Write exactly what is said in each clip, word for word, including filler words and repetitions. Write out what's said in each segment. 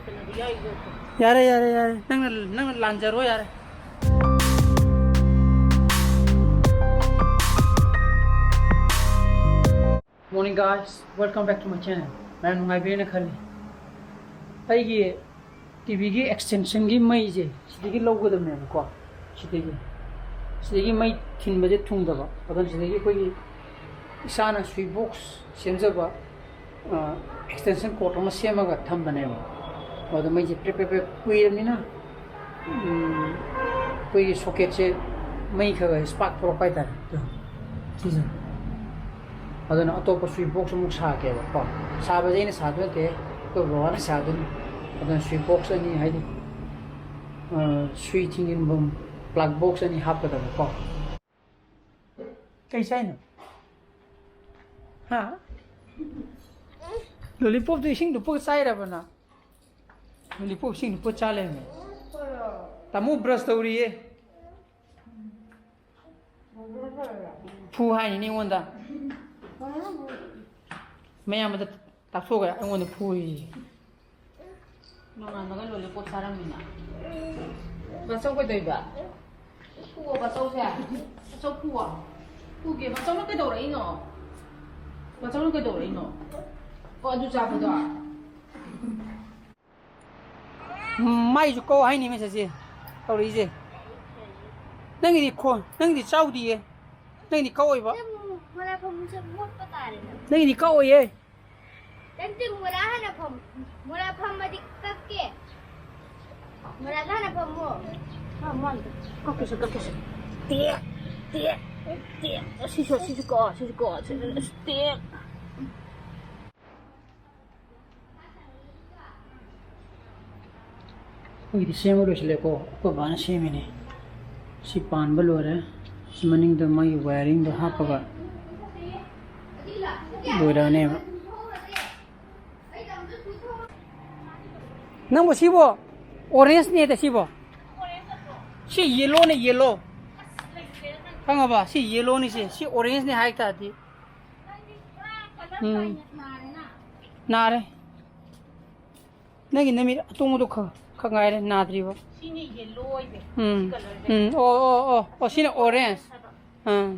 ꯌꯥꯔꯦ, ꯌꯥꯔꯦ, ꯌꯥꯔꯦ, ꯅꯪꯅ, ꯅꯪꯅ ꯂꯥꯟꯖꯔꯣ, ꯌꯥꯔꯦ꯫ Morning guys, welcome back to my channel. ꯃꯌꯥꯝ ꯅꯨꯡꯉꯥꯏꯕꯤꯔꯦꯅ ꯈꯜꯂꯤ꯫ ꯑꯩꯒꯤ ꯇꯤ ꯚꯤꯒꯤ ꯑꯦꯛꯁꯇꯦꯟꯁꯟꯒꯤ ꯃꯩꯁꯦ ꯁꯤꯗꯒꯤ ꯂꯧꯒꯗꯕꯅꯦꯕꯀꯣ, ꯁꯤꯗꯒꯤ, ꯁꯤꯗꯒꯤ ꯃꯩ ꯊꯤꯟꯕꯁꯦ ꯊꯨꯡꯗꯕ, ꯑꯗꯨꯅ ꯁꯤꯗꯒꯤ ꯑꯩꯈꯣꯏꯒꯤ ꯏꯁꯥꯅ ꯁ꯭ꯋꯤꯆ ꯕꯣꯛꯁ ꯁꯦꯝꯖꯕ, ꯑꯦꯛꯁꯇꯦꯟꯁꯟ ꯀꯣꯔꯠ ꯑꯃ ꯁꯦꯝꯃꯒ ꯊꯝꯕꯅꯦꯕ꯫ ꯑꯗꯣ ꯃꯩꯁꯦ ꯄ꯭ꯔꯦꯛ ꯄ꯭ꯔꯦꯛ ꯄ꯭ꯔꯦꯛ ꯎꯏꯔꯕꯅꯤꯅ, ꯎꯝ, ꯑꯩꯈꯣꯏꯒꯤ ꯁꯣꯀꯦꯠꯁꯦ ꯃꯩ ꯈꯔ ꯈꯔ ꯁ꯭ꯄꯥꯔꯛ ꯊꯣꯛꯂꯛꯄ ꯍꯥꯏꯇꯥꯔꯦ꯫ ꯑꯗꯣ ꯁꯤꯁꯦ, ꯑꯗꯨꯅ ꯑꯇꯣꯞꯄ ꯁ꯭ꯋꯤꯆ ꯕꯣꯛꯁ ꯑꯃꯨꯛ ꯁꯥꯒꯦꯕꯀꯣ꯫ ꯁꯥꯕꯁꯦ ꯑꯩꯅ ꯁꯥꯗꯣꯏ ꯅꯠꯇꯦ, ꯑꯩꯈꯣꯏ ꯕꯕꯥꯅ ꯁꯥꯗꯣꯏꯅꯤ꯫ ꯑꯗꯨꯅ ꯁ꯭ꯋꯤꯆ ꯕꯣꯛꯁ ꯑꯅꯤ, ꯍꯥꯏꯗꯤ, ꯑ, ꯁꯨꯏ ꯊꯤꯡꯖꯤꯟꯐꯝ ꯄ꯭ꯂꯛ ꯕꯣꯛꯁ ꯑꯅꯤ ꯍꯥꯞꯀꯗꯕꯀꯣ꯫ ꯀꯩ ꯆꯥꯏꯅꯣ? ꯍꯥ? ꯂꯣꯂꯤꯄꯣꯞꯇꯨ ꯏꯁꯤꯡ ꯂꯨꯞꯄꯒ ꯆꯥꯏꯔꯕ ꯅꯪ? ꯂꯣꯂꯤꯄꯣꯞ ꯏꯁꯤꯡ ꯂꯨꯞꯄ ꯆꯥ ꯂꯩꯔꯝꯃꯦ꯫ ꯇꯥꯃꯣ ꯕ꯭ꯔꯁ ꯇꯧꯔꯤꯌꯦ꯫ ꯐꯨ ꯍꯥꯏꯅꯤꯅꯦ ꯑꯩꯉꯣꯟꯗ꯫ ꯃꯌꯥꯝꯕꯗ ꯇꯥꯛꯊꯣꯛꯑꯒ ꯑꯩꯉꯣꯟꯗ ꯐꯨꯏꯌꯦ꯫ ꯅꯣꯡꯉꯥꯟꯕꯒ ꯂꯣꯂꯤꯄꯣꯞ ꯆꯥꯔꯝꯃꯤꯅ꯫ ꯕꯥꯆꯧ ꯀꯩꯗꯧꯏꯕ? ꯐꯨꯑꯣ ꯕꯥꯆꯧꯁꯦ꯫ ꯕꯥꯆꯧ ꯐꯨꯑꯣ꯫ ꯐꯨꯒꯦ꯫ ꯕꯥꯆꯧꯅ ꯀꯩꯗꯧꯔꯛꯏꯅꯣ? ꯕꯥꯆꯧꯅ ꯀꯩꯗꯧꯔꯛꯏꯅꯣ? ꯑꯣ, ꯑꯗꯨ ꯆꯥꯕꯗꯣ? ꯃꯥꯏꯁꯨ ꯀꯧ ꯍꯥꯏꯅꯤ ꯃꯦꯁꯦꯁꯁꯦ ꯇꯧꯔꯛꯏꯁꯦ꯫ ꯅꯪꯒꯤꯗꯤ ꯈꯣꯟ-, ꯅꯪꯒꯤꯗꯤ ꯆꯥꯎꯗꯤꯌꯦ꯫ ꯅꯪꯒꯤꯗꯤ ꯀꯧꯏꯕ꯫ ꯃꯣꯔꯥ ꯐꯝꯁꯦ ꯃꯣꯠꯄ ꯇꯥꯔꯦꯅꯦ꯫ ꯅꯪꯒꯤꯗꯤ ꯀꯛꯑꯣꯏꯌꯦ꯫ ꯅꯪꯗꯤ ꯃꯣꯔꯥ ꯍꯥꯟꯅ ꯐꯝ-, ꯃꯣꯔꯥ ꯐꯝꯃꯗꯤ ꯀꯛꯀꯦ꯫ ꯃꯣꯔꯥꯗ ꯍꯥꯟꯅ ꯐꯝꯃꯣ꯫ ꯐꯝꯃꯣ ꯑꯝꯇ꯫ ꯀꯛꯀꯦꯁꯦ, ꯀꯛꯀꯦꯁꯦ꯫ ꯇꯦꯛ, ꯇꯦꯛ, ꯇꯦꯛ꯫ ꯁꯤꯁꯨ, ꯁꯤꯁꯨ ꯀꯛꯑꯣ, ꯁꯤꯁꯨ ꯀꯛꯑꯣ꯫ ꯁꯤ-, ꯑꯁ, ꯇꯦꯛ꯫ ꯑꯩꯈꯣꯏꯒꯤꯗꯤ ꯁꯦꯝꯕ ꯂꯣꯏꯁꯤꯜꯂꯦꯀꯣ, ꯑꯩꯈꯣꯏ ꯕꯥꯅ ꯁꯦꯝꯃꯤꯅꯦ꯫ ꯁꯤ ꯄꯥꯟꯕ ꯂꯣꯏꯔꯦ꯫ ꯁꯤ ꯃꯅꯤꯡꯗ ꯃꯥꯒꯤ ꯋꯥꯌꯔꯤꯡꯗꯣ ꯍꯥꯞꯄꯒ ꯂꯣꯏꯔꯛꯑꯅꯦꯕ꯫ ꯅꯪꯕꯨ ꯁꯤꯕꯨ ꯑꯣꯔꯦꯟꯖꯅꯦꯗ ꯁꯤꯕꯨ? ꯁꯤ ꯌꯦꯂꯣꯅꯦ, ꯌꯦꯂꯣ꯫ ꯈꯪꯉꯕ? ꯁꯤ ꯌꯦꯂꯣꯅꯤ ꯁꯦ꯫ ꯁꯤ ꯑꯣꯔꯦꯟꯖꯅꯦ ꯍꯥꯏ ꯇꯥꯔꯗꯤ꯫ ꯎꯝ꯫ ꯅꯥꯔꯦ꯫ ꯅꯪꯒꯤ ꯅꯃꯤꯠ ꯑꯇꯣꯡꯕꯗꯣ ꯈꯛ ꯈꯛ ꯉꯥꯏꯔꯦ ꯅꯥꯗ꯭ꯔꯤꯕ꯫ ꯁꯤꯅ ꯌꯦꯜꯂꯣ ꯑꯣꯏꯕ꯫ ꯎꯝ꯫ ꯁꯤ ꯀꯂꯔꯁꯦ꯫ ꯎꯝ, ꯑꯣ, ꯑꯣ, ꯑꯣ, ꯑꯣ, ꯁꯤꯅ ꯑꯣꯔꯦꯟꯖ꯫ ꯍꯥꯏꯕ꯫ ꯑꯥ꯫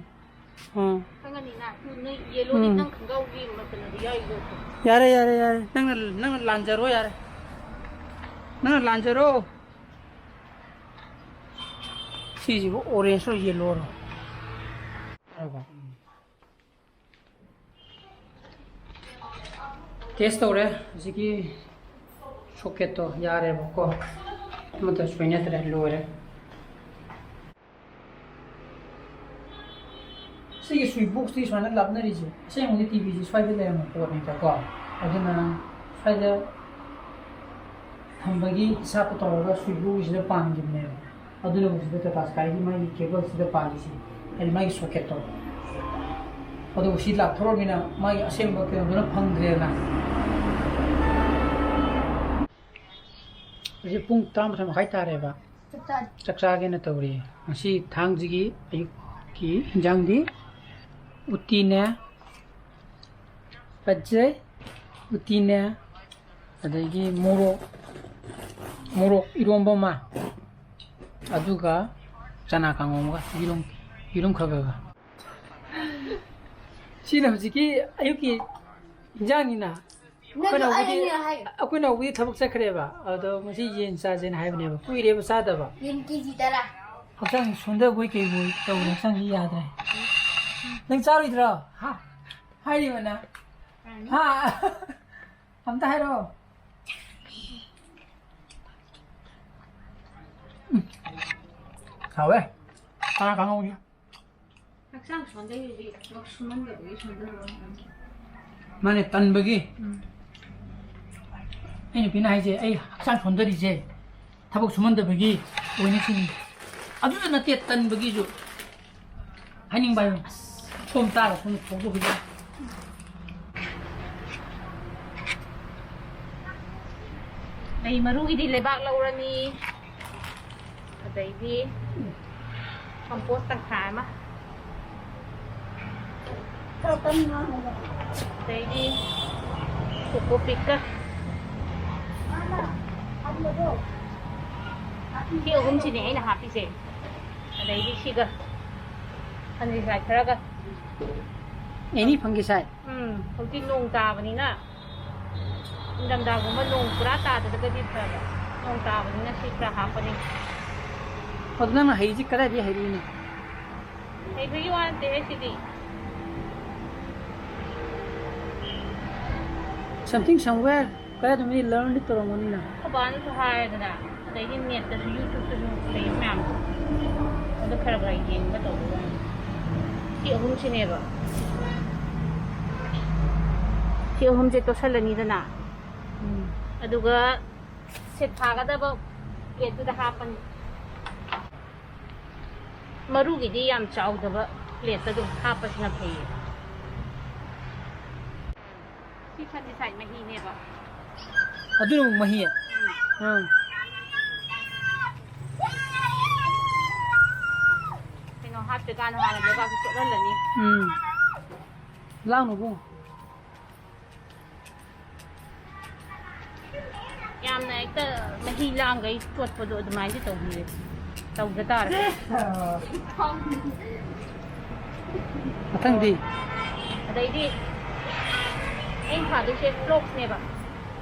ꯑꯥ꯫ ꯈꯪꯉꯅꯤꯅ? ꯑꯗꯨ ꯅꯣꯏ ꯌꯦꯜꯂꯣꯗꯤ ꯎꯝ꯫ ꯅꯪ ꯈꯣꯡꯒ꯭ꯔꯥꯎꯒꯤ ꯀꯩꯅꯣꯗꯤ ꯌꯥꯎꯔꯤꯗꯣ꯫ ꯌꯥꯔꯦ, ꯌꯥꯔꯦ, ꯌꯥꯔꯦ꯫ ꯅꯪꯅ, ꯅꯪꯅ ꯂꯥꯟꯖꯔꯣ, ꯌꯥꯔꯦ꯫ ꯅꯪꯅ ꯂꯥꯟꯖꯔꯣ꯫ ꯁꯤꯁꯤꯕꯨ ꯑꯣꯔꯦꯟꯖꯔꯣ, ꯌꯦꯜꯂꯣꯔꯣ? ꯇꯦꯁ ꯇꯧꯔꯦ꯫ ꯍꯧꯖꯤꯛꯀꯤ ꯁꯣꯀꯦꯠꯇꯣ ꯌꯥꯔꯦꯕꯀꯣ꯫ ꯑꯃꯠꯇ ꯁꯣꯏꯅꯗ꯭ꯔꯦ, ꯂꯣꯏꯔꯦ꯫ ꯁꯤꯒꯤ ꯁ꯭ꯋꯤꯆ ꯕꯣꯛꯁꯇꯤ ꯁꯨꯃꯥꯏꯅ ꯂꯥꯞꯅꯔꯤꯁꯦ, ꯑꯁꯦꯡꯕꯗꯤ ꯇꯤ ꯚꯤꯁꯤ ꯁ꯭ꯋꯥꯏꯗ ꯂꯩꯔꯝꯕ ꯄꯣꯠꯅꯤꯗꯀꯣ꯫ ꯑꯗꯨꯅ ꯁ꯭ꯋꯥꯏꯗ ꯊꯝꯕꯒꯤ ꯍꯤꯁꯥꯞꯇ ꯇꯧꯔꯒ ꯁ꯭ꯋꯤꯆ ꯕꯣꯛꯁꯁꯤꯗ ꯄꯥꯟꯈꯤꯕꯅꯦꯕ꯫ ꯑꯗꯨꯅꯕꯨ ꯁꯤꯗ ꯇꯥꯇꯥ ꯁ꯭ꯀꯥꯏꯒꯤ ꯃꯥꯒꯤ ꯀꯦꯕꯜꯁꯤꯗ ꯄꯥꯜꯂꯤꯁꯤ, ꯍꯥꯏꯗꯤ ꯃꯥꯒꯤ ꯁꯣꯀꯦꯠꯇꯣ꯫ ꯑꯗꯨꯕꯨ ꯁꯤ ꯂꯥꯞꯊꯣꯔꯛꯑꯃꯤꯅ ꯃꯥꯒꯤ ꯑꯁꯦꯡꯕ ꯀꯩꯅꯣꯗꯨꯅ ꯐꯪꯗ꯭ꯔꯦꯗꯅ꯫ ꯍꯧꯖꯤꯛ ꯄꯨꯡ ꯇꯔꯥꯃꯥꯊꯣꯏ ꯃꯈꯥꯏ ꯇꯥꯔꯦꯕ꯫ ꯆꯥꯛ ꯆꯥ- ꯆꯥꯛ ꯆꯥꯒꯦꯅ ꯇꯧꯔꯤ꯫ ꯉꯁꯤ ꯊꯥꯡꯖꯒꯤ ꯑꯌꯨꯛꯀꯤ ꯏꯟꯖꯥꯡꯗꯤ ꯎꯇꯤꯅꯦ, ꯐꯖꯩ, ꯎꯇꯤꯅꯦ, ꯑꯗꯒꯤ ꯃꯣꯔꯣꯛ, ꯃꯣꯔꯣꯛ ꯏꯔꯣꯝꯕ ꯑꯃ, ꯑꯗꯨꯒ ꯆꯅꯥ ꯀꯥꯡꯉꯧ ꯑꯃꯒ, ꯌꯦꯔꯨꯝ, ꯌꯦꯔꯨꯝ ꯈꯔ ꯈꯔꯒ꯫ ꯁꯤꯅ ꯍꯧꯖꯤꯛꯀꯤ ꯑꯌꯨꯛꯀꯤ ꯏꯟꯖꯥꯡꯅꯤꯅ꯫ ꯑꯩꯈꯣꯏ ꯅꯪꯁꯨ ꯅꯥꯎꯕꯤꯗꯤ, ꯑꯩꯅ ꯍꯥꯏꯌꯣ꯫ ꯑꯩꯈꯣꯏ ꯅꯥꯎꯕꯤꯗꯤ ꯊꯕꯛ ꯆꯠꯈ꯭ꯔꯦꯕ꯫ ꯑꯗꯣ ꯉꯁꯤ ꯌꯦꯟ ꯆꯥꯁꯦꯅ ꯍꯥꯏꯕꯅꯦꯕ, ꯀꯨꯏꯔꯦꯕ ꯆꯥꯗꯕ꯫ ꯌꯦꯟ ꯀꯦꯖꯤ ꯇꯔꯥ꯫ ꯍꯛꯆꯥꯡ ꯁꯣꯟꯊꯕꯣꯏ ꯀꯩꯕꯣꯏ ꯇꯧꯔꯦ, ꯍꯛꯆꯥꯡꯁꯤ ꯌꯥꯗ꯭ꯔꯦ꯫ ꯅꯪ ꯆꯥꯔꯣꯏꯗ꯭ꯔꯣ? ꯍꯥ? ꯍꯥꯏꯔꯤꯕ ꯅꯪ? ꯍꯥ? ꯑꯝꯇ ꯍꯥꯏꯔꯛꯑꯣ꯫ ꯎꯝ꯫ ꯍꯥꯎꯋꯦ꯫ ꯆꯅꯥ ꯀꯥꯡꯍꯧꯁꯦ꯫ ꯍꯛꯆꯥꯡ ꯁꯣꯟꯊꯩꯁꯤꯗꯤ ꯊꯕꯛ ꯁꯨꯃꯟꯗꯕꯒꯤ ꯁꯣꯟꯊꯕ ꯑꯣꯏꯔꯝꯒꯅꯤ꯫ ꯃꯥꯅꯦ, ꯇꯟꯕꯒꯤ꯫ ꯎꯝ꯫ ꯑꯩ ꯅꯨꯄꯤꯅ ꯍꯥꯏꯁꯦ, ꯑꯩ ꯍꯛꯆꯥꯡ ꯁꯣꯟꯊꯔꯤꯁꯦ ꯊꯕꯛ ꯁꯨꯃꯟꯗꯕꯒꯤ ꯑꯣꯏꯅ ꯁꯤꯅꯤ꯫ ꯑꯗꯨꯗ ꯅꯠꯇꯦ, ꯇꯟꯕꯒꯤꯁꯨ꯫ ꯍꯥꯏꯅꯤꯡꯕ ꯍꯥꯏꯕ꯫ ꯑꯁ꯫ ꯁꯣꯝ ꯇꯥꯔ ꯁꯣꯝꯗ ꯐꯣꯡꯗꯣꯛꯈꯤꯕ꯫ ꯂꯩ ꯃꯔꯨꯒꯤꯗꯤ ꯂꯩꯕꯥꯛ ꯂꯧꯔꯅꯤ꯫ ꯑꯗꯩꯗꯤ ꯀꯝꯄꯣꯁ ꯇꯪꯈꯥꯏ ꯑꯃ꯫ ꯈꯔ ꯀꯟꯅ ꯉꯥꯡꯉꯨꯕ꯫ ꯑꯗꯩꯗꯤ ꯀꯣꯀꯣ ꯄꯤꯛꯀ꯫ ꯁꯤ ꯑꯍꯨꯝꯁꯤꯅꯦ ꯑꯩꯅ ꯍꯥꯞꯄꯤꯁꯦ꯫ ꯑꯗꯩꯗꯤ ꯁꯤꯒ ꯐꯟꯖꯤꯁꯥꯏ ꯈꯔꯒ꯫ ꯑꯦꯅꯤ ꯐꯪꯒꯤꯁꯥꯏ꯫ ꯎꯝ, ꯍꯧꯖꯤꯛ ꯅꯣꯡ ꯇꯥꯕꯅꯤꯅ, ꯅꯤꯡꯊꯝꯊꯥꯒꯨꯝꯕ ꯅꯣꯡ ꯄꯨꯔꯥ ꯇꯥꯗ꯭ꯔꯒꯗꯤ ꯐꯕ꯫ ꯅꯣꯡ ꯇꯥꯕꯅꯤꯅ ꯁꯤ ꯈꯔ ꯍꯥꯞꯄꯅꯤ꯫ ꯑꯗꯨ ꯅꯪꯅ ꯍꯩꯔꯤꯁꯤ ꯀꯗꯥꯏꯗꯒꯤ ꯍꯩꯔꯛꯏꯅꯣ? ꯍꯩꯕꯒꯤ ꯋꯥ ꯅꯠꯇꯦꯍꯦ ꯁꯤꯗꯤ꯫ Something somewhere ꯀꯗꯥꯏꯗꯅꯣ ꯂꯔꯟꯗꯤ ꯇꯧꯔꯝꯒꯅꯤꯅ꯫ ꯑꯩꯈꯣꯏ ꯕꯥꯅꯁꯨ ꯍꯥꯏꯔꯦꯗꯅ, ꯑꯗꯩꯗꯤ ꯅꯦꯠꯇꯁꯨ, ꯌꯨꯇ꯭ꯌꯨꯕꯇꯁꯨ ꯂꯩ ꯃꯌꯥꯝꯗꯣ, ꯑꯗꯨ ꯈꯔ ꯈꯔ ꯌꯦꯡꯉꯒ ꯇꯧꯕ ꯋꯥꯅꯤ꯫ ꯁꯤ ꯑꯍꯨꯝꯁꯤꯅꯦꯕ꯫ ꯁꯤ ꯑꯍꯨꯝꯁꯦ ꯇꯣꯠꯁꯜꯂꯅꯤꯗꯅ꯫ ꯎꯝ꯫ ꯑꯗꯨꯒ ꯁꯦꯠ ꯊꯥꯒꯗꯕ ꯄ꯭ꯂꯦꯠꯇꯨꯗ ꯍꯥꯞꯄꯅꯤ꯫ ꯃꯔꯨꯒꯤꯗꯤ ꯌꯥꯝ ꯆꯥꯎꯗꯕ ꯄ꯭ꯂꯦꯠꯇ ꯑꯗꯨꯝ ꯍꯥꯞꯄꯁꯤꯅ ꯐꯩꯌꯦ꯫ ꯁꯤ ꯐꯟꯗꯤꯁꯥꯏ ꯃꯍꯤꯅꯦꯕ꯫ ꯑꯗꯨꯅ ꯑꯃꯨꯛ ꯃꯍꯤ? ꯎꯝ꯫ ꯀꯩꯅꯣ ꯍꯥꯞꯇ꯭ꯔꯤꯀꯥꯟꯗ ꯍꯥꯟꯅ ꯂꯩꯕꯥꯛꯇ ꯆꯣꯠꯍꯜꯂꯅꯤ꯫ ꯎꯝ꯫ ꯂꯥꯡꯅꯨ ꯏꯕꯨꯡꯉꯣ꯫ ꯌꯥꯝꯅ ꯍꯦꯛꯇ ꯃꯍꯤ ꯂꯥꯡꯈꯩ ꯆꯣꯠꯄꯗꯣ ꯑꯗꯨꯃꯥꯏꯅꯗꯤ ꯇꯧꯕꯤꯔꯦ꯫ ꯇꯧꯗ ꯇꯥꯔꯦ꯫ ꯃꯊꯪꯗꯤ? ꯑꯗꯩꯗꯤ ꯑꯩꯅ ꯊꯥꯗꯣꯏꯁꯦ ꯐ꯭ꯂꯣꯛꯁꯅꯦꯕ꯫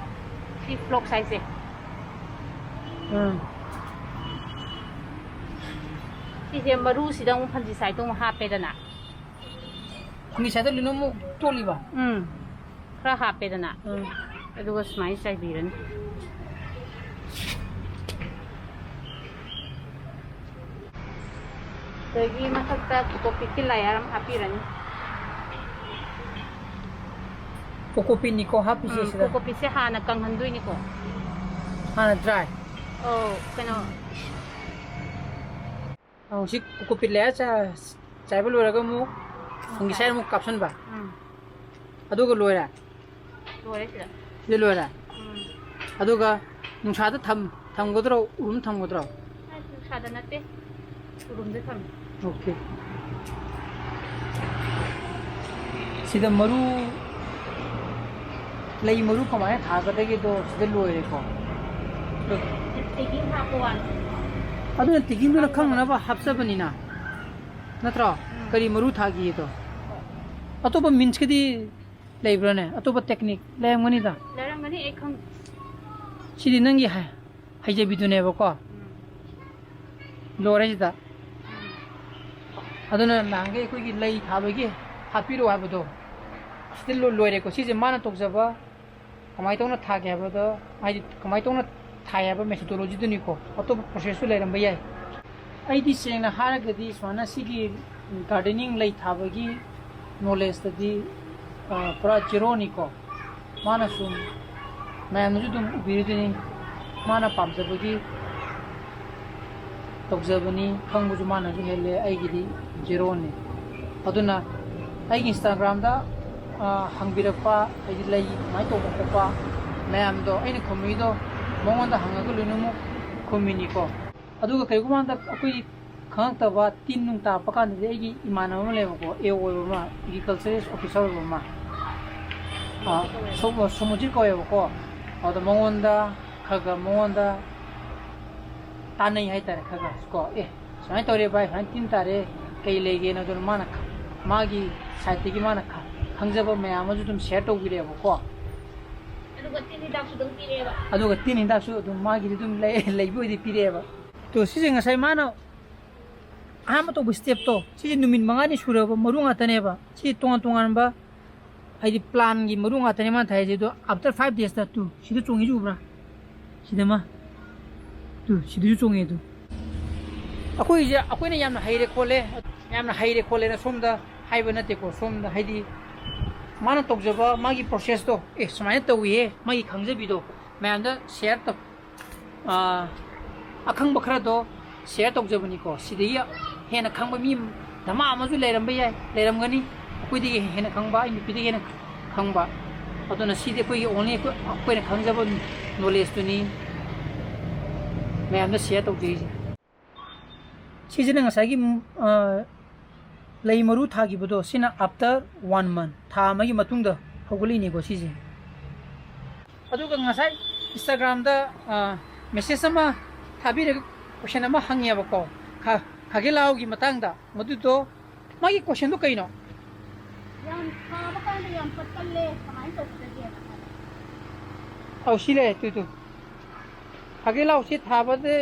ꯁꯤ ꯐ꯭ꯂꯣꯛꯁ ꯍꯥꯏꯁꯦ꯫ ꯎꯝ꯫ ꯁꯤꯁꯦ ꯃꯔꯨꯁꯤꯗ ꯑꯃꯨꯛ ꯐꯟꯖꯤꯁꯥꯏꯗꯣ ꯑꯃꯨꯛ ꯍꯥꯞꯄꯦꯗꯅ꯫ ꯐꯟꯖꯤꯁꯥꯏꯗꯣ ꯂꯣꯏꯅꯃꯛ ꯇꯣꯠꯂꯤꯕ? ꯎꯝ꯫ ꯈꯔ ꯍꯥꯞꯄꯦꯗꯅ꯫ ꯎꯝ꯫ ꯑꯗꯨꯒ ꯁꯨꯃꯥꯏꯅ ꯆꯥꯏꯕꯤꯔꯅꯤ꯫ ꯑꯗꯒꯤ ꯃꯊꯛꯇ ꯀꯣꯀꯣꯄꯤꯠꯀꯤ ꯂꯥꯌꯔ ꯑꯃ ꯍꯥꯞꯄꯤꯔꯅꯤ꯫ ꯀꯣꯀꯣꯄꯤꯠꯅꯤꯀꯣ ꯍꯥꯞꯄꯤꯁꯦ ꯎꯝ, ꯁꯤꯗ? ꯀꯣꯀꯣꯄꯤꯠꯁꯦ ꯍꯥꯟꯅ ꯀꯪꯍꯟꯗꯣꯏꯅꯤꯀꯣ꯫ ꯍꯥꯟꯅ ꯗ꯭ꯔꯥꯏ? ꯑꯧ, ꯀꯩꯅꯣ꯫ ꯑꯧ, ꯁꯤ ꯀꯣꯀꯣꯄꯤꯠ ꯂꯥꯌꯔ ꯆꯥ-, ꯆꯥꯏꯕ ꯂꯣꯏꯔꯒ ꯑꯃꯨꯛ ꯐꯨꯡꯒꯤꯁꯥꯏꯠ ꯑꯃꯨꯛ ꯀꯥꯞꯁꯟꯕ? ꯎꯝ꯫ ꯑꯗꯨꯒ ꯂꯣꯏꯔꯦ? ꯂꯣꯏꯔꯦ ꯁꯤꯗ꯫ ꯁꯤꯗ ꯂꯣꯏꯔꯦ? ꯎꯝ꯫ ꯑꯗꯨꯒ ꯅꯨꯡꯁꯥꯗ ꯊꯝ-, ꯊꯝꯒꯗ꯭ꯔꯣ, ꯎꯔꯨꯝ ꯊꯝꯒꯗ꯭ꯔꯣ? ꯑꯩ ꯅꯨꯡꯁꯥꯗ ꯅꯠꯇꯦ, ꯎꯔꯨꯝꯗ ꯊꯝꯃꯦ꯫ ꯑꯣꯀꯦ꯫ ꯁꯤꯗ ꯃꯔꯨ, ꯂꯩ ꯃꯔꯨ ꯀꯃꯥꯏꯅ ꯊꯥꯒꯗꯒꯦꯗꯣ ꯁꯤꯗ ꯂꯣꯏꯔꯦꯀꯣ꯫ ꯇꯤꯀꯤꯡ ꯍꯥꯞꯄ ꯋꯥꯅꯤ꯫ ꯑꯗꯨꯅ ꯇꯤꯀꯤꯡꯗꯨꯅ ꯈꯪꯅꯅꯕ ꯍꯥꯞꯆꯕꯅꯤꯅ, ꯅꯠꯇ꯭ꯔꯣ? ꯀꯔꯤ ꯃꯔꯨ ꯊꯥꯈꯤꯗꯣ? ꯑꯇꯣꯞꯄ ꯃꯤꯟꯁꯀꯤꯗꯤ ꯂꯩꯕ꯭ꯔꯥꯅꯦ? ꯑꯇꯣꯞꯄ ꯇꯦꯛꯅꯤꯛ ꯂꯩꯔꯝꯒꯅꯤꯗ꯫ ꯂꯩꯔꯝꯒꯅꯤ, ꯑꯩ ꯈꯪꯗꯦ꯫ ꯁꯤꯗꯤ ꯅꯪꯒꯤ ꯍꯩ- ꯍꯩꯖꯕꯤꯗꯨꯅꯦꯕꯀꯣ꯫ ꯂꯣꯏꯔꯦ ꯁꯤꯗ꯫ ꯑꯗꯨꯅ ꯅꯍꯥꯟꯈꯩ ꯑꯩꯈꯣꯏꯒꯤ ꯂꯩ ꯊꯥꯕꯒꯤ ꯍꯥꯞꯄꯤꯔꯛꯑꯣ ꯍꯥꯏꯕꯗꯣ, ꯑꯁꯤꯗ ꯂꯣ- ꯂꯣꯏꯔꯦꯀꯣ꯫ ꯁꯤꯁꯦ ꯃꯥꯅ ꯇꯧꯖꯕ, ꯀꯃꯥꯏꯅ ꯇꯧꯅ ꯊꯥꯒꯦ ꯍꯥꯏꯕꯗꯣ, ꯍꯥꯏꯗꯤ ꯀꯃꯥꯏꯅ ꯇꯧꯅ ꯊꯥꯏ ꯍꯥꯏꯕ ꯃꯦꯊꯣꯗꯣꯂꯣꯖꯤꯗꯨꯅꯤꯀꯣ꯫ ꯑꯇꯣꯞꯄ ꯄ꯭ꯔꯣꯁꯦꯁꯁꯨ ꯂꯩꯔꯝꯕ ꯌꯥꯏ꯫ ꯑꯩꯗꯤ ꯁꯦꯡꯅ ꯍꯥꯏꯔꯒꯗꯤ ꯁꯨꯃꯥꯏꯅ ꯁꯤꯒꯤ ꯒꯥꯔꯗꯦꯅꯤꯡ, ꯂꯩ ꯊꯥꯕꯒꯤ ꯅꯣꯂꯦꯖꯇꯗꯤ, ꯑ, ꯄꯨꯔꯥ ꯖꯦꯔꯣꯅꯤꯀꯣ꯫ ꯃꯥꯅ ꯁꯨꯝ, ꯃꯌꯥꯝꯅꯁꯨ ꯑꯗꯨꯝ ꯎꯕꯤꯔꯤꯗꯨꯅꯤ, ꯃꯥꯅ ꯄꯥꯝꯖꯕꯒꯤ ꯇꯧꯖꯕꯅꯤ, ꯈꯪꯕꯁꯨ ꯃꯥꯅꯁꯨ ꯍꯦꯜꯂꯦ, ꯑꯩꯒꯤꯗꯤ ꯖꯦꯔꯣꯅꯤ꯫ ꯑꯗꯨꯅ ꯑꯩꯒꯤ ꯏꯟꯁꯇꯥꯒ꯭ꯔꯥꯝꯗ, ꯑ, ꯍꯪꯕꯤꯔꯛꯄ, ꯍꯥꯏꯗꯤ ꯂꯩ ꯀꯃꯥꯏꯅ ꯇꯧꯕ ꯈꯣꯠꯄ ꯃꯌꯥꯝꯗꯣ, ꯑꯩꯅ ꯈꯨꯝꯃꯤꯗꯣ ꯃꯉꯣꯟꯗ ꯍꯪꯉꯒ ꯂꯣꯏꯅꯃꯛ ꯈꯨꯝꯃꯤꯅꯤꯀꯣ꯫ ꯑꯗꯨꯒ ꯀꯔꯤꯒꯨꯝꯕ ꯀꯥꯟꯗ ꯑꯩꯈꯣꯏꯒꯤ ꯈꯪꯉꯛꯇꯕ ꯇꯤꯟ ꯅꯨꯡ ꯇꯥꯔꯛꯄ ꯀꯥꯟꯗꯗꯤ, ꯑꯩꯒꯤ ꯏꯃꯥꯟꯅꯕ ꯑꯃ ꯂꯩꯕꯀꯣ, ꯑꯦ ꯑꯣꯏꯕ ꯑꯃ, ꯑꯦꯒ꯭ꯔꯤꯀꯜꯆꯔꯤꯁ ꯑꯣꯐꯤꯁꯥꯔ ꯑꯣꯏꯕ ꯑꯃ, ꯑ, ꯁꯣ-, ꯁꯣꯃꯣꯖꯤꯠ ꯀꯧꯋꯦꯕꯀꯣ꯫ ꯑꯗꯣ ꯃꯉꯣꯟꯗ ꯈꯔ ꯈꯔ ꯃꯉꯣꯟꯗ ꯇꯥꯟꯅꯩ ꯍꯥꯏꯇꯥꯔꯦ, ꯈꯔ ꯈꯔ ꯀꯣ꯫ ꯑꯦ, ꯁꯨꯃꯥꯏꯅ ꯇꯧꯔꯦ ꯚꯥꯏ, ꯁꯨꯃꯥꯏꯅ ꯇꯤꯟ ꯇꯥꯔꯦ, ꯀꯩ ꯂꯩꯒꯦꯅ꯫ ꯑꯗꯨꯅ ꯃꯥꯅ ꯈ-, ꯃꯥꯒꯤ ꯁꯥꯏꯠꯇꯒꯤ ꯃꯥꯅ ꯈ-, ꯈꯪꯖꯕ ꯃꯌꯥꯝ ꯑꯃꯁꯨ ꯑꯗꯨꯝ ꯁꯤꯌꯔ ꯇꯧꯕꯤꯔꯛꯑꯦꯕꯀꯣ꯫ ꯑꯗꯨꯒ ꯇꯤꯟ ꯍꯤꯗꯥꯛꯁꯨ ꯑꯗꯨꯝ ꯄꯤꯔꯛꯑꯦꯕ꯫ ꯑꯗꯨꯒ ꯇꯤꯟ ꯍꯤꯗꯥꯛꯁꯨ ꯑꯗꯨꯝ ꯃꯥꯒꯤꯗꯤ ꯑꯗꯨꯝ ꯂꯩ-, ꯂꯩꯕ ꯑꯣꯏꯗꯤ ꯄꯤꯔꯛꯑꯦꯕ꯫ ꯇꯣ, ꯁꯤꯁꯦ ꯉꯁꯥꯏ ꯃꯥꯅ ꯑꯍꯥꯟꯕ ꯇꯧꯕ ꯁ꯭ꯇꯦꯞꯇꯣ, ꯁꯤꯁꯦ ꯅꯨꯃꯤꯠ ꯃꯉꯥꯅꯤ ꯁꯨꯔꯕ ꯃꯔꯨ ꯉꯥꯛꯇꯅꯦꯕ꯫ ꯁꯤ ꯇꯣꯉꯥꯟ ꯇꯣꯉꯥꯟꯕ, ꯍꯥꯏꯗꯤ ꯄ꯭ꯂꯥꯟꯒꯤ ꯃꯔꯨ ꯉꯥꯛꯇꯅꯦ ꯃꯥꯅ ꯊꯥꯏꯁꯦ꯫ ꯑꯗꯣ after five days ꯇ, ꯇꯨ, ꯁꯤꯗ ꯆꯣꯡꯉꯤ ꯎꯕ꯭ꯔꯥ? ꯁꯤꯗ ꯑꯃ, ꯇꯨ, ꯁꯤꯗꯁꯨ ꯆꯣꯡꯉꯦ꯫ ꯑꯗꯨ ꯑꯩꯈꯣꯏꯁꯦ, ꯑꯩꯈꯣꯏꯅ ꯌꯥꯝꯅ ꯍꯩꯔꯦ ꯈꯣꯠꯂꯦ, ꯌꯥꯝꯅ ꯍꯩꯔꯦ ꯈꯣꯠꯂꯦꯅ ꯁꯣꯝꯗ ꯍꯥꯏꯕ ꯅꯠꯇꯦꯀꯣ꯫ ꯁꯣꯝꯗ ꯍꯥꯏꯗꯤ ꯃꯥꯅ ꯇꯧꯖꯕ ꯃꯥꯒꯤ ꯄ꯭ꯔꯣꯁꯦꯁꯇꯣ, ꯑꯦ, ꯁꯨꯃꯥꯏꯅ ꯇꯧꯏꯍꯦ, ꯃꯥꯒꯤ ꯈꯪꯖꯕꯤꯗꯣ ꯃꯌꯥꯝꯗ ꯁꯤꯌꯔ ꯇꯧ-, ꯑꯥ, ꯑꯈꯪꯕ ꯈꯔꯗꯣ ꯁꯤꯌꯔ ꯇꯧꯖꯕꯅꯤꯀꯣ꯫ ꯁꯤꯗꯒꯤ ꯍꯦꯟꯅ ꯈꯪꯕ ꯃꯤ ꯙꯃꯥ ꯑꯃꯁꯨ ꯂꯩꯔꯝꯕ ꯌꯥꯏ, ꯂꯩꯔꯝꯒꯅꯤ꯫ ꯑꯩꯈꯣꯏꯗꯒꯤ ꯍꯦꯟꯅ ꯈꯪꯕ, ꯑꯩ ꯅꯨꯄꯤꯗꯒꯤ ꯍꯦꯟꯅ ꯈꯪꯕ꯫ ꯑꯗꯨꯅ ꯁꯤꯗꯤ ꯑꯩꯈꯣꯏꯒꯤ only ꯑꯩꯈꯣꯏ, ꯑꯩꯈꯣꯏꯅ ꯈꯪꯖꯕ ꯅꯣꯂꯦꯖꯇꯨꯅꯤ ꯃꯌꯥꯝꯗ ꯁꯤꯌꯔ ꯇꯧꯖꯔꯤꯁꯦ꯫ ꯁꯤꯁꯤꯅ ꯉꯁꯥꯏꯒꯤ, ꯎꯝ, ꯑ, ꯂꯩ ꯃꯔꯨ ꯊꯥꯈꯤꯕꯗꯣ, ꯁꯤꯅ after one month, ꯊꯥ ꯑꯃꯒꯤ ꯃꯇꯨꯡꯗ ꯍꯧꯒꯠꯂꯛꯏꯅꯦꯀꯣ ꯁꯤꯁꯦ꯫ ꯑꯗꯨꯒ ꯉꯁꯥꯏ ꯏꯟꯁꯇꯥꯒ꯭ꯔꯥꯝꯗ, ꯑ, ꯃꯦꯁꯦꯖ ꯑꯃ ꯊꯥꯕꯤꯔꯒ ꯀꯣꯏꯁꯟ ꯑꯃ ꯍꯪꯉꯦꯕꯀꯣ, ꯈꯥ-, ꯈꯥꯒꯦ ꯂꯥꯎꯒꯤ ꯃꯇꯥꯡꯗ꯫ ꯃꯗꯨꯗꯣ, ꯃꯥꯒꯤ ꯀꯣꯏꯁꯟꯗꯣ ꯀꯩꯅꯣ? ꯌꯥꯝ ꯊꯥꯕ ꯀꯥꯟꯗ ꯌꯥꯝ ꯄꯠꯀꯜꯂꯦ, ꯀꯃꯥꯏꯅ ꯇꯧꯒꯗꯒꯦꯅ ꯍꯥꯏꯕ꯫ ꯑꯧ, ꯁꯤ ꯂꯩꯔꯦ, ꯇꯨ, ꯇꯨ꯫ ꯈꯥꯒꯦ ꯂꯥꯎꯁꯤ ꯊꯥꯕꯗ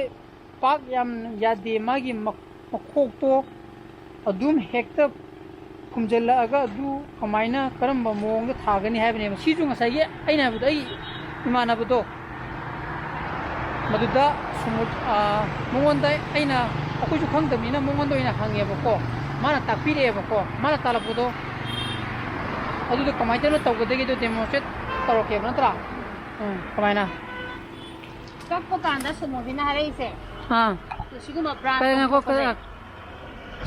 ꯄꯥꯛ ꯌꯥꯝ ꯌꯥꯗꯦ, ꯃꯥꯒꯤ ꯃ-, ꯃꯈꯣꯛꯇꯣ ꯑꯗꯨꯝ ꯍꯦꯛꯇ ꯐꯨꯝꯖꯤꯜꯂꯛꯑꯒ ꯑꯗꯨ ꯀꯃꯥꯏꯅ, ꯀꯔꯝꯕ ꯃꯑꯣꯡꯗ ꯊꯥꯒꯅꯤ ꯍꯥꯏꯕꯅꯦꯕ꯫ ꯁꯤꯁꯨ ꯉꯁꯥꯏꯒꯤ ꯑꯩꯅ ꯍꯥꯏꯕꯗꯣ, ꯑꯩ ꯏꯃꯥꯟꯅꯕꯗꯣ, ꯃꯗꯨꯗ ꯁꯨꯃꯨ-, ꯑꯥ, ꯃꯉꯣꯟꯗ ꯑꯩꯅ, ꯑꯩꯈꯣꯏꯁꯨ ꯈꯪꯗꯕꯅꯤꯅ ꯃꯉꯣꯟꯗ ꯑꯣꯏꯅ ꯍꯪꯉꯦꯕꯀꯣ, ꯃꯥꯅ ꯇꯥꯛꯄꯤꯔꯛꯑꯦꯕꯀꯣ, ꯃꯥꯅ ꯇꯥꯛꯂꯛꯄꯗꯣ, ꯑꯗꯨꯗꯣ ꯀꯃꯥꯏꯅ ꯇꯧꯔꯒ ꯇꯧꯒꯗꯒꯦꯗꯣ demonstrate ꯇꯧꯔꯛꯀꯦꯕ, ꯅꯠꯇ꯭ꯔꯥ? ꯎꯝ, ꯀꯃꯥꯏꯅ? ꯀꯛꯄ ꯀꯥꯟꯗ ꯁꯨꯃꯣꯁꯤꯅ ꯍꯥꯏꯔꯛꯏꯁꯦ꯫ ꯑꯥ꯫ ꯁꯤꯒꯨꯝꯕ branch ꯀꯩ, ꯉꯥꯏꯈꯣ, ꯂꯧꯊꯣꯛꯄꯁꯦ꯫ ꯀꯩ,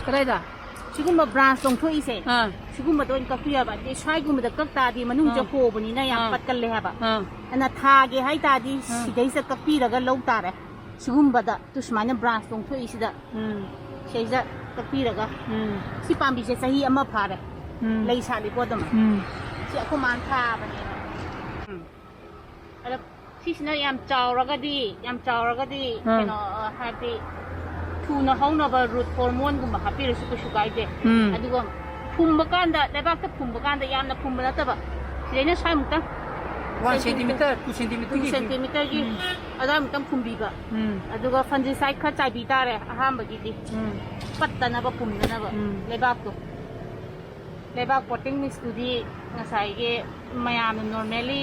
ꯀꯗꯥꯏꯗ? ꯁꯤꯒꯨꯝꯕ branch ꯂꯧꯊꯣꯛꯏꯁꯦ꯫ ꯑꯥ꯫ ꯁꯤꯒꯨꯝꯕꯗ ꯑꯣꯏꯅ ꯀꯛꯄꯤꯔꯕ꯫ ꯑꯗꯩ ꯁ꯭ꯋꯥꯏꯒꯨꯝꯕꯗ ꯀꯛ ꯇꯥꯔꯗꯤ ꯃꯅꯨꯡꯁꯦ ꯑꯥ꯫ ꯍꯣꯕꯅꯤꯅ ꯌꯥꯝ ꯑꯥ꯫ ꯄꯠꯀꯜꯂꯦ ꯍꯥꯏꯕ꯫ ꯑꯥ꯫ ꯑꯗꯨꯅ ꯊꯥꯒꯦ ꯍꯥꯏ ꯇꯥꯔꯗꯤ ꯑꯥ꯫ ꯁꯤꯗꯩꯁꯤꯗ ꯀꯛꯄꯤꯔꯒ ꯂꯧ ꯇꯥꯔꯦ꯫ ꯁꯤꯒꯨꯝꯕꯗ ꯇꯨ ꯁꯨꯃꯥꯏꯅ branch ꯂꯧꯊꯣꯛꯏꯁꯤꯗ ꯎꯝ꯫ ꯁꯤꯗꯩꯁꯤꯗ ꯀꯛꯄꯤꯔꯒ ꯎꯝ꯫ ꯁꯤ ꯄꯥꯝꯕꯤꯁꯦ ꯆꯍꯤ ꯑꯃ ꯐꯥꯔꯦ꯫ ꯎꯝ꯫ ꯂꯩ ꯁꯥꯠꯂꯤꯀꯣ ꯑꯗꯨꯝ꯫ ꯎꯝ꯫ ꯁꯤ ꯑꯩꯈꯣꯏ ꯃꯥꯅ ꯊꯥꯕꯅꯦꯕ꯫ ꯎꯝ꯫ ꯑꯗ ꯁꯤꯁꯤꯅ ꯌꯥꯝ ꯆꯥꯎꯔꯒꯗꯤ, ꯌꯥꯝ ꯆꯥꯎꯔꯒꯗꯤ ꯑꯥ꯫ ꯀꯩꯅꯣ, ꯑ, ꯍꯥꯏꯕꯗꯤ ꯊꯨꯅ ꯍꯧꯅꯕ root hormoneꯒꯨꯝꯕ ꯍꯥꯞꯄꯤꯔꯁꯨ ꯀꯩꯁꯨ ꯀꯥꯏꯗꯦ꯫ ꯎꯝ꯫ ꯑꯗꯨꯒ ꯐꯨꯝꯕ ꯀꯥꯟꯗ, ꯂꯩꯕꯥꯛꯇ ꯐꯨꯝꯕ ꯀꯥꯟꯗ ꯌꯥꯝꯅ ꯐꯨꯝꯕ ꯅꯠꯇꯕ, ꯁꯤꯗꯩꯅ ꯁ꯭ꯋꯥꯏꯃꯨꯛꯇꯪ, one centimeter, two centimeterꯒꯤ꯫ Two centimeterꯒꯤ ꯎꯝ꯫ ꯑꯗꯨꯋꯥꯏꯃꯨꯛꯇꯪ ꯐꯨꯝꯕꯤꯕ꯫ ꯎꯝ꯫ ꯑꯗꯨꯒ fungicide ꯈꯔ ꯆꯥꯏꯕꯤ ꯇꯥꯔꯦ ꯑꯍꯥꯟꯕꯒꯤꯗꯤ꯫ ꯎꯝ꯫ ꯄꯠꯇꯅꯕ, ꯄꯨꯝꯗꯅꯕ ꯎꯝ꯫ ꯂꯩꯕꯥꯛꯇꯣ꯫ ꯂꯩꯕꯥꯛ potting mixꯇꯨꯗꯤ ꯉꯁꯥꯏꯒꯤ ꯃꯌꯥꯝꯅ normally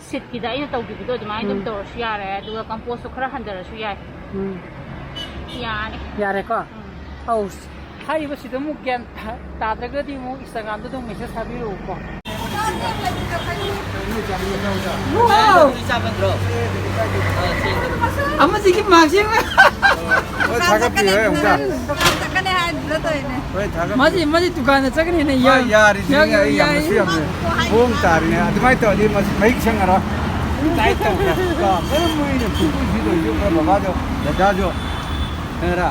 seedꯀꯤꯗ ꯑꯩꯅ ꯇꯧꯈꯤꯕꯗꯣ ꯑꯗꯨꯃꯥꯏꯅ ꯑꯗꯨꯝ ꯎꯝ꯫ ꯇꯧꯔꯁꯨ ꯌꯥꯔꯦ, ꯑꯗꯨꯒ compost ꯈꯔ ꯍꯟꯊꯔꯁꯨ ꯌꯥꯏ꯫ ꯎꯝ꯫ ꯌꯥꯔꯦ꯫ ꯌꯥꯔꯦꯀꯣ? ꯎꯝ꯫ ꯑꯧ, ꯍꯥꯏꯔꯤꯕꯁꯤꯗ ꯑꯃꯨꯛ ꯒ꯭ꯌꯥꯟ ꯇꯥ-, ꯇꯥꯗ꯭ꯔꯒꯗꯤ ꯑꯃꯨꯛ Instagramꯗ ꯑꯗꯨꯝ message ꯊꯥꯕꯤꯔꯛꯎꯀꯣ꯫ ꯑꯃꯁꯤꯒꯤ ꯃꯥꯛꯁꯤ ꯍꯣꯏ, ꯊꯥꯒꯠꯄꯤꯔꯣ ꯑꯃꯨꯛꯇ꯫ ꯗꯨꯀꯥꯟ ꯆꯠꯀꯅꯤ ꯍꯥꯏꯗꯨꯗ ꯇꯧꯔꯤꯅꯦ꯫ ꯍꯣꯏ, ꯊꯥꯒꯠꯄꯤꯔꯣ꯫ ꯃꯥꯁꯤ, ꯃꯥꯁꯤ ꯗꯨꯀꯥꯟꯗ ꯆꯠꯀꯅꯤꯅ ꯃꯥ ꯌꯥꯝ ꯌꯥꯔꯤꯁꯤꯅꯦ, ꯌꯥꯝ ꯑꯩ ꯌꯥꯝ ꯌꯥꯏ꯫ ꯅꯨꯡꯁꯤ ꯌꯥꯝꯅ꯫ ꯃꯑꯣꯡ ꯇꯥꯔꯤꯅꯦ꯫ ꯑꯗꯨꯃꯥꯏꯅ ꯇꯧꯔꯗꯤ ꯃꯁꯤ ꯃꯍꯤꯛ ꯁꯪꯉꯔꯣꯏ꯫ ꯀꯃꯥꯏꯅ ꯇꯧꯕ꯭ꯔꯥ? ꯀꯣ, ꯀꯔꯝꯕ ꯃꯤꯅ ꯐꯨꯕ ꯁꯤꯗꯣꯏꯁꯨ, ꯑꯩꯈꯣꯏ ꯕꯕꯥꯁꯨ, ꯗꯗꯥꯁꯨ, ꯈꯪꯉꯔꯥ?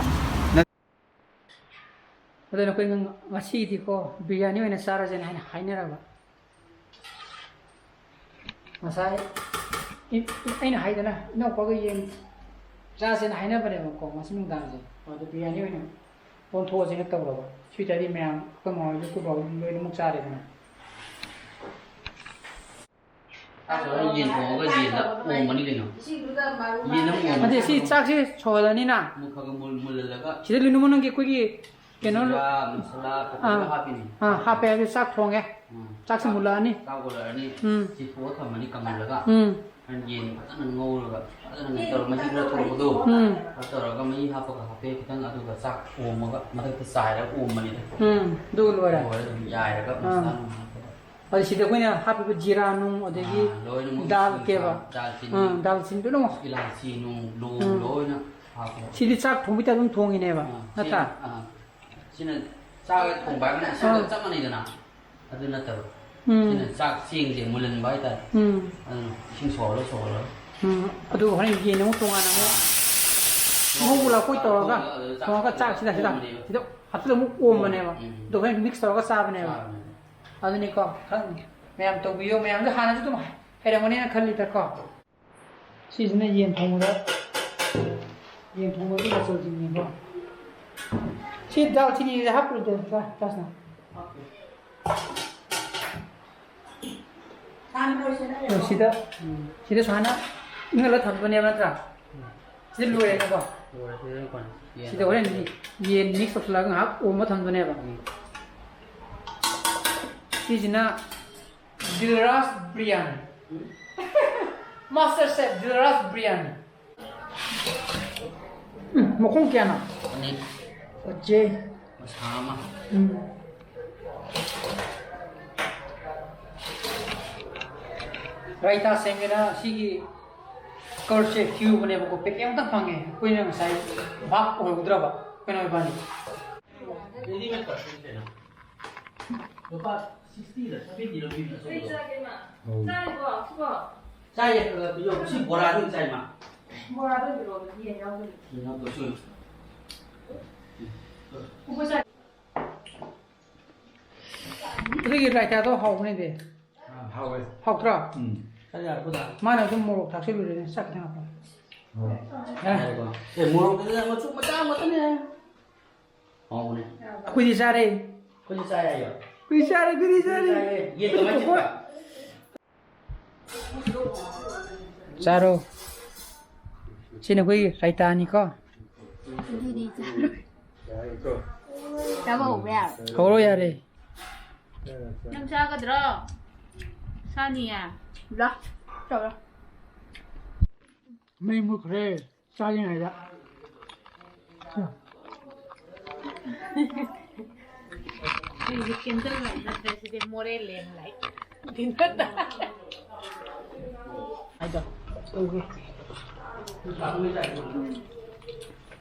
ꯑꯗꯨꯅ ꯑꯩꯈꯣꯏ ꯉ-, ꯉꯁꯤꯗꯤꯀꯣ ꯕꯤꯔꯌꯥꯅꯤ ꯑꯣꯏꯅ ꯆꯥꯔꯁꯦꯅ ꯍꯥꯏꯅ ꯍꯥꯏꯅꯔꯕ꯫ ꯉꯁꯥꯏ ꯑꯩꯅ ꯍꯥꯏꯗꯅ ꯏꯅꯥꯎꯄꯥꯒ ꯌꯦꯟ ꯆꯥꯁꯦꯅ ꯍꯥꯏꯅꯕꯅꯦꯕꯀꯣ, ꯉꯁꯤ ꯅꯨꯡꯗꯥꯡꯁꯦ꯫ ꯑꯗꯨ ꯕꯤꯔꯌꯥꯅꯤ ꯑꯣꯏꯅ ꯑꯣꯟꯊꯣꯛꯑꯁꯦꯅ ꯇꯧꯔꯕ꯫ ꯁꯤ ꯑꯣꯏꯇꯥꯔꯗꯤ ꯃꯌꯥꯝ, ꯑꯩꯈꯣꯏ ꯃꯥ ꯍꯣꯏꯁꯨ, ꯑꯩꯈꯣꯏ ꯕꯥ ꯍꯣꯏꯁꯨ ꯂꯣꯏꯅꯃꯛ ꯆꯥꯔꯦꯗꯅ꯫ ꯆꯥꯛ ꯊꯣꯡꯉꯒ ꯌꯦꯟꯗ ꯑꯣꯝꯃꯅꯤ ꯀꯩꯅꯣ꯫ ꯌꯦꯟ ꯑꯃ ꯑꯣꯝꯃꯅꯤ꯫ ꯅꯠꯇꯦ, ꯁꯤ ꯆꯥꯛꯁꯦ ꯁꯧꯍꯜꯂꯅꯤꯅ꯫ ꯑꯃꯨꯛ ꯈꯔ ꯈꯔ ꯃꯨꯜ-, ꯃꯨꯜꯍꯜꯂꯒ ꯁꯤꯗ ꯂꯣꯏꯅꯃꯛ ꯅꯪꯒꯤ ꯑꯩꯈꯣꯏꯒꯤ ꯀꯩꯅꯣ ꯖꯤꯔꯥ ꯃꯁꯥꯂꯥ ꯀꯩꯀꯥ ꯑꯥ꯫ ꯂꯣꯏ ꯍꯥꯞꯄꯤꯅꯤ꯫ ꯑꯥ, ꯍꯥꯞꯄꯦ꯫ ꯑꯗꯨ ꯆꯥꯛ ꯊꯣꯡꯉꯦ꯫ ꯎꯝ꯫ ꯆꯥꯛꯁꯦ ꯃꯨꯜꯂꯛꯑꯅꯤ꯫ ꯆꯥꯛ ꯃꯨꯜꯂꯛꯑꯅꯤ꯫ ꯎꯝ꯫ ꯆꯤꯡꯊꯣꯛꯑ ꯊꯝꯃꯅꯤ ꯀꯪꯍꯜꯂꯒ꯫ ꯎꯝ꯫ ꯌꯦꯟ ꯐꯖꯅ ꯉꯧꯔꯒ ꯐꯖꯅ ꯀꯩꯅꯣ ꯇꯧꯔꯒ ꯃꯍꯤ ꯈꯔ ꯊꯣꯛꯂꯛꯄꯗꯣ꯫ ꯎꯝ꯫ ꯈꯔ ꯇꯧꯔꯒ ꯃꯍꯤ ꯍꯥꯞꯄꯒ ꯍꯥꯞꯄꯦ ꯈꯤꯇꯪ, ꯑꯗꯨꯒ ꯆꯥꯛ ꯑꯣꯝꯃꯒ ꯃꯊꯛꯇ ꯆꯥꯏꯔꯒ ꯑꯣꯝꯕꯅꯤꯗ꯫ ꯎꯝ꯫ ꯑꯗꯨꯒ ꯂꯣꯏꯔꯦ꯫ ꯂꯣꯏꯔꯦ ꯑꯗꯨꯝ ꯌꯥꯏꯔꯒ ꯑꯥ꯫ ꯃꯁꯥꯂꯥ ꯅꯨꯡ ꯍꯥꯞꯄꯒ꯫ ꯑꯗꯨ ꯁꯤꯗ ꯑꯩꯈꯣꯏꯅ ꯍꯥꯞꯄꯤꯕ ꯖꯤꯔꯥ ꯅꯨꯡ ꯑꯗꯒꯤ ꯑꯥ, ꯂꯣꯏꯅꯃꯛ ꯗꯥꯜ ꯁꯤꯡ ꯀꯦꯕ꯫ ꯆꯥ-, ꯗꯥꯜꯆꯤꯅꯤ, ꯑꯥ, ꯗꯥꯜꯆꯤꯅꯤ ꯂꯣꯏꯅꯃꯛ꯫ ꯏꯂꯥꯏꯆꯤ ꯅꯨꯡ, ꯂꯣꯡ ꯎꯝ꯫ ꯂꯣꯏꯅ ꯍꯥꯞꯄꯦ꯫ ꯁꯤꯗꯤ ꯆꯥꯛ ꯊꯣꯡꯕꯩ ꯇꯥꯏꯞ ꯑꯗꯨꯝ ꯊꯣꯡꯉꯤꯅꯦꯕ, ꯑꯥ, ꯅꯠꯇ꯭ꯔꯥ? ꯁꯤ-, ꯑꯥ, ꯁꯤꯅ ꯆꯥꯛ ꯊꯣꯡꯕ ꯍꯥꯏꯕꯅ ꯏꯁꯤꯡꯒ ꯑꯥ꯫ ꯆꯞ ꯃꯥꯟꯅꯩꯗꯅ, ꯑꯗꯨ ꯅꯠꯇꯕ꯫ ꯎꯝ꯫ ꯁꯤꯅ ꯆꯥꯛ ꯆꯦꯡꯁꯦ ꯃꯨꯜꯍꯟꯕ ꯍꯥꯏꯇꯥꯔꯦ꯫ ꯎꯝ꯫ ꯑꯗꯨꯅ ꯏꯁꯤꯡ ꯁꯧꯍꯜꯂ ꯁꯧꯍꯜꯂꯒ꯫ ꯎꯝ꯫ ꯑꯗꯨ ꯍꯣꯔꯦꯟ ꯌꯦꯟ ꯑꯃꯨꯛ ꯇꯣꯉꯥꯟꯅ ꯑꯃꯨꯛ ꯑꯥ꯫ ꯉꯧꯕ ꯂꯥꯛꯄꯣꯏ ꯇꯧꯔꯒ ꯉꯧꯕ, ꯑꯗꯨꯗ ꯆꯥꯛ ꯊꯣꯡꯉꯒ ꯆꯥꯛꯁꯤꯗ ꯁꯤꯗ, ꯑꯣꯟꯕꯅꯦꯕ꯫ ꯁꯤꯗ ꯍꯥꯞꯆꯤꯜꯂ ꯑꯃꯨꯛ ꯑꯣꯝꯕꯅꯦꯕ꯫ ꯎꯝ꯫ ꯑꯗꯣ ꯍꯣꯔꯦꯟ mix ꯇꯧꯔꯒ ꯆꯥꯕꯅꯦꯕ꯫ ꯆꯥꯕꯅꯦ꯫ ꯑꯗꯨꯅꯤꯀꯣ, ꯈꯪ-, ꯃꯌꯥꯝ ꯇꯧꯕꯤꯌꯣ꯫ ꯃꯌꯥꯝꯁꯨ ꯍꯥꯟꯅꯁꯨ ꯑꯗꯨꯝ ꯍꯩꯔꯝꯒꯅꯤꯅ ꯈꯜꯂꯤꯗꯀꯣ꯫ ꯁꯤꯁꯤꯅ ꯌꯦꯟ ꯊꯣꯡꯕꯗ, ꯌꯦꯟ ꯊꯣꯡꯕꯒꯤ ꯃꯆꯜꯁꯤꯡꯅꯤꯀꯣ꯫ ꯁꯤ ꯗꯥꯜꯆꯤꯅꯤꯁꯦ ꯍꯥꯞꯄ꯭ꯔꯣꯏꯗ꯭ꯔꯣ, ꯆꯥ-, ꯆꯥꯁꯅꯥ? ꯁꯤꯗ, ꯁꯤꯗ ꯁꯨꯃꯥꯏꯅ ꯏꯪꯍꯜꯂ ꯊꯝꯗꯣꯏꯅꯦꯕ ꯅꯠꯇ꯭ꯔꯥ? ꯁꯤꯗ ꯂꯣꯏꯔꯦꯅꯀꯣ꯫ ꯂꯣꯏꯔꯦ, ꯁꯤꯗ ꯂꯣꯏꯔꯦ꯫ ꯁꯤꯗ ꯍꯣꯔꯦꯟ ꯌꯦꯟ mix ꯇꯧꯁꯤꯜꯂꯒ ꯉꯥꯏꯍꯥꯛ ꯑꯣꯝꯕ ꯊꯝꯗꯣꯏꯅꯦꯕ꯫ ꯎꯝ꯫ ꯁꯤꯁꯤꯅ ꯗꯤꯜꯔꯥꯖ ꯕ꯭ꯔꯤꯌꯥꯅꯤ꯫ ꯎꯝ꯫ Master Chef ꯗꯤꯜꯔꯥꯖ biryani. ꯎꯝ, ꯃꯈꯣꯡ ꯀꯌꯥꯅꯣ? ꯑꯅꯤ꯫ ꯐꯖꯩ꯫ ꯃꯁꯥ ꯑꯃ꯫ ꯎꯝ꯫ ꯔꯥꯏꯇꯥ ꯁꯦꯝꯒꯦꯅ ꯁꯤꯒꯤ custardꯁꯦ ꯊꯤꯔꯨꯕꯅꯦꯕꯀꯣ, packet ꯑꯃꯇꯪ ꯐꯪꯉꯦ꯫ ꯑꯩꯈꯣꯏꯅ ꯉꯁꯥꯏ ꯚꯥꯞ ꯑꯣꯏꯍꯧꯗ꯭ꯔꯕ, ꯑꯩꯈꯣꯏꯅ ꯏꯕꯥꯅꯤ꯫ Readymade ꯀꯁꯇꯔꯗ ꯀꯩꯅꯣ? ꯂꯨꯄꯥ sixtyꯔ seventyꯔ ꯄꯤꯕꯅꯦ ꯑꯆꯧꯕꯗꯣ꯫ ꯑꯩ ꯆꯥꯒꯦ, ꯏꯃꯥ꯫ ꯑꯧ꯫ ꯆꯥꯔꯤꯕꯣ? ꯁꯤꯕꯣ? ꯆꯥꯏꯌꯦ, ꯈꯔ ꯈꯔ ꯄꯤꯖꯧ꯫ ꯁꯤ ꯕꯣꯔꯥꯗ ꯑꯣꯏꯅ ꯆꯥꯏ, ꯃꯥ꯫ ꯕꯣꯔꯥꯗ ꯑꯣꯏꯅ ꯄꯤꯔꯛꯑꯣ, ꯑꯗꯨꯗꯤ ꯌꯦꯟ ꯌꯥꯎꯗꯕꯤ꯫ ꯌꯦꯟ ꯌꯥꯎꯗꯕ, ꯁꯣꯏ꯫ ꯀꯨꯀꯨ ꯆꯥ-, ꯑꯗꯨꯒꯤ ꯔꯥꯏꯇꯥꯗꯣ ꯍꯥꯎꯕꯅꯦꯗꯤ꯫ ꯑꯥ, ꯍꯥꯎꯋꯦ꯫ ꯍꯥꯎꯇ꯭ꯔꯣ? ꯎꯝ꯫ ꯆꯥ ꯌꯥꯔꯕꯣ ꯗꯥ? ꯃꯥꯅ ꯑꯗꯨꯝ ꯃꯣꯔꯣꯛ ꯊꯥꯛꯆꯜꯂꯨꯔꯦꯅꯦ, ꯆꯥꯛ ꯈꯤꯇꯪ ꯍꯥꯞꯄꯣ꯫ ꯍꯥꯏꯔꯦꯀꯣ꯫ ꯑꯦ, ꯃꯣꯔꯣꯛꯇꯨꯗꯤ ꯃꯆꯨ ꯃꯆꯥ ꯃꯛꯇꯅꯦ꯫ ꯍꯥꯎꯕꯅꯦ꯫ ꯑꯩꯈꯣꯏꯗꯤ ꯆꯥꯔꯦ꯫ ꯑꯩꯈꯣꯏꯗꯤ ꯆꯥ ꯌꯥꯏꯌꯦ꯫ ꯑꯩꯈꯣꯏꯗꯤ ꯆꯥꯔꯦ, ꯑꯩꯈꯣꯏꯗꯤ ꯆꯥꯔꯦ꯫ ꯆꯥꯔꯦ꯫ ꯌꯦꯟ ꯀꯃꯥꯏꯅ ꯆꯤꯛꯄ? ꯆꯥꯔꯣ꯫ ꯁꯤ ꯅꯈꯣꯏꯒꯤ ꯔꯥꯏꯇꯥꯅꯤꯀꯣ꯫ ꯑꯗꯨꯗꯤ ꯆꯥꯔꯣꯏ꯫ ꯆꯥꯕ ꯍꯧꯕ ꯌꯥꯔꯣꯏ꯫ ꯍꯧꯔꯣ ꯌꯥꯔꯦ꯫ ꯅꯪ ꯆꯥꯒꯗ꯭ꯔꯣ? ꯆꯥꯅꯤꯌꯦ? ꯂꯥ, ꯆꯥꯎꯔꯣ꯫ ꯃꯩ ꯃꯨꯠꯈ꯭ꯔꯦ ꯆꯥꯔꯤꯉꯩꯗ꯫ ꯑꯩꯗꯤ candle light ꯅꯠꯇ꯭ꯔꯦ, ꯁꯤꯗꯤ ꯃꯣꯔꯦ lamp light꯫ ꯗꯤꯟꯅꯔ ꯇꯥꯔꯦ꯫ ꯍꯥꯏꯗꯣ, ꯇꯧꯒꯦ꯫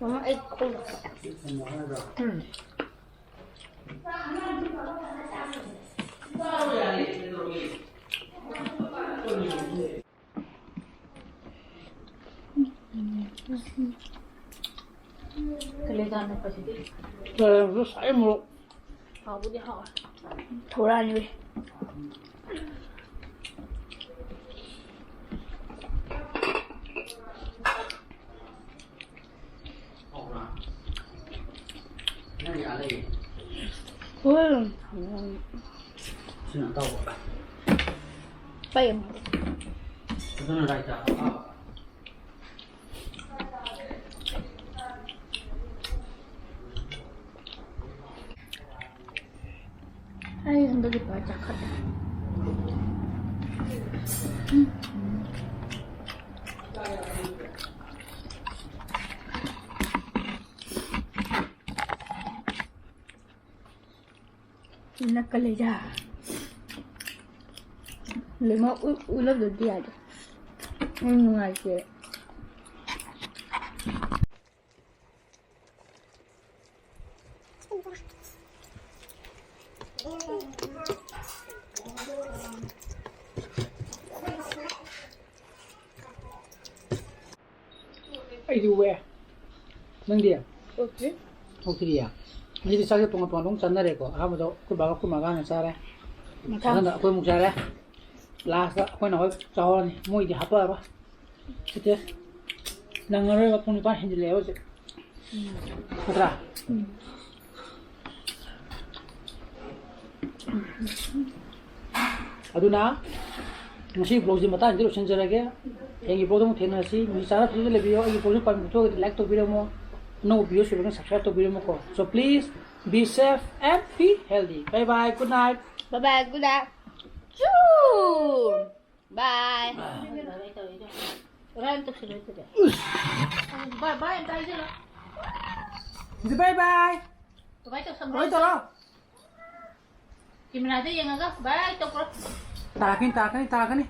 ꯃꯃꯥ, ꯑꯩ ꯈꯣꯡ ꯎꯝ꯫ ꯀꯂꯦꯖꯥ ꯃꯦꯠꯄꯁꯤꯗꯤ꯫ ꯀꯂꯦꯖꯥꯁꯨ ꯁꯥꯏ ꯃꯣꯔꯣꯛ꯫ ꯍꯥꯎꯕꯨꯗꯤ ꯍꯥꯎꯋꯦ꯫ ꯊꯧꯔꯥꯅꯤ꯫ ꯎꯝ꯫ ꯁꯤꯅ ꯑꯇꯥꯎꯕ꯫ ꯄꯩ ꯑꯃ꯫ ꯑꯗꯨꯅ ꯔꯥꯏꯇꯥ ꯑꯇꯥꯎꯕ꯫ ꯑꯩ ꯍꯟꯗꯛꯀꯤ ꯄꯥ ꯆꯥꯈꯠꯂꯦ꯫ ꯅꯛꯀ ꯂꯩꯖꯥ꯫ ꯂꯩꯃ ꯎ-, ꯎꯠꯂꯝꯗꯗꯤ ꯌꯥꯗꯦ꯫ ꯎꯝ, ꯅꯨꯡꯉꯥꯏꯇꯦ꯫ ꯑꯩꯗꯤ ꯎꯑꯦ꯫ ꯅꯪꯗꯤ? ꯑꯣꯀꯦ꯫ ꯑꯣꯛꯇ꯭ꯔꯤꯌꯦ꯫ ꯑꯗꯨꯗꯤ ꯆꯥꯛꯁꯦ ꯇꯣꯉꯥꯟ ꯇꯣꯉꯥꯟꯕ ꯑꯃꯨꯛ ꯆꯥꯅꯔꯦꯀꯣ꯫ ꯑꯍꯥꯟꯕꯗ ꯑꯩꯈꯣꯏ ꯕꯥꯒ ꯑꯩꯈꯣꯏ ꯃꯥꯒ ꯍꯥꯟꯅ ꯆꯥꯔꯦ꯫ ꯃꯊꯪ꯫ ꯃꯊꯪꯗ ꯑꯩꯈꯣꯏ ꯑꯃꯨꯛ ꯆꯥꯔꯦ꯫ ꯂꯥꯁꯇ ꯑꯩꯈꯣꯏꯅ ꯍꯣꯏ ꯆꯥꯍꯧꯔꯅꯤ, ꯃꯣꯏꯗꯤ ꯍꯥꯞꯄꯛꯑꯔꯣꯏ꯫ ꯁꯤꯗꯤ ꯅꯪꯉꯔꯣꯏꯕ, ꯄꯨꯡ ꯅꯤꯄꯥꯟ ꯍꯦꯟꯖꯤꯜꯂꯛꯑꯦ ꯍꯧꯖꯤꯛ꯫ ꯅꯠꯇ꯭ꯔꯥ? ꯑꯗꯨꯅ ꯉꯁꯤ vlogꯁꯤ ꯃꯇꯥꯡꯁꯤꯗ ꯂꯣꯏꯁꯤꯟꯖꯔꯒꯦ꯫ ꯍꯌꯦꯡꯒꯤ vlogꯗ ꯑꯃꯨꯛ ꯊꯦꯡꯅꯔꯁꯤ꯫ ꯅꯨꯃꯤꯠ ꯆꯥꯅ ꯐꯖꯅ ꯂꯩꯕꯤꯌꯣ꯫ ꯑꯩꯒꯤ vlogꯁꯤ ꯄꯥꯝꯕꯤꯕ ꯑꯣꯏꯔꯒꯗꯤ like ꯇꯧꯕꯤꯔꯝꯃꯣ꯫ ꯑꯅꯧꯕ viewerꯁꯤꯡ ꯑꯣꯏꯔꯒꯅ subscribe ꯇꯧꯕꯤꯔꯝꯃꯣꯀꯣ꯫ So please be safe and be healthy. Bye bye. Good night. Bye bye. Good night. Bye. Bye bye. Bye bye. ꯀꯃꯥꯏꯅ ꯇꯧꯁꯟꯕ꯭ꯔꯣ? ꯂꯣꯏ ꯇꯧꯔꯣ꯫ ꯀꯦꯃꯦꯔꯥꯗ ꯌꯦꯡꯉꯒ bye ꯇꯧꯈ꯭ꯔꯣ꯫ ꯇꯥꯔꯛꯀꯅꯤ, ꯇꯥꯔꯛꯀꯅꯤ, ꯇꯥꯔꯛꯀꯅꯤ꯫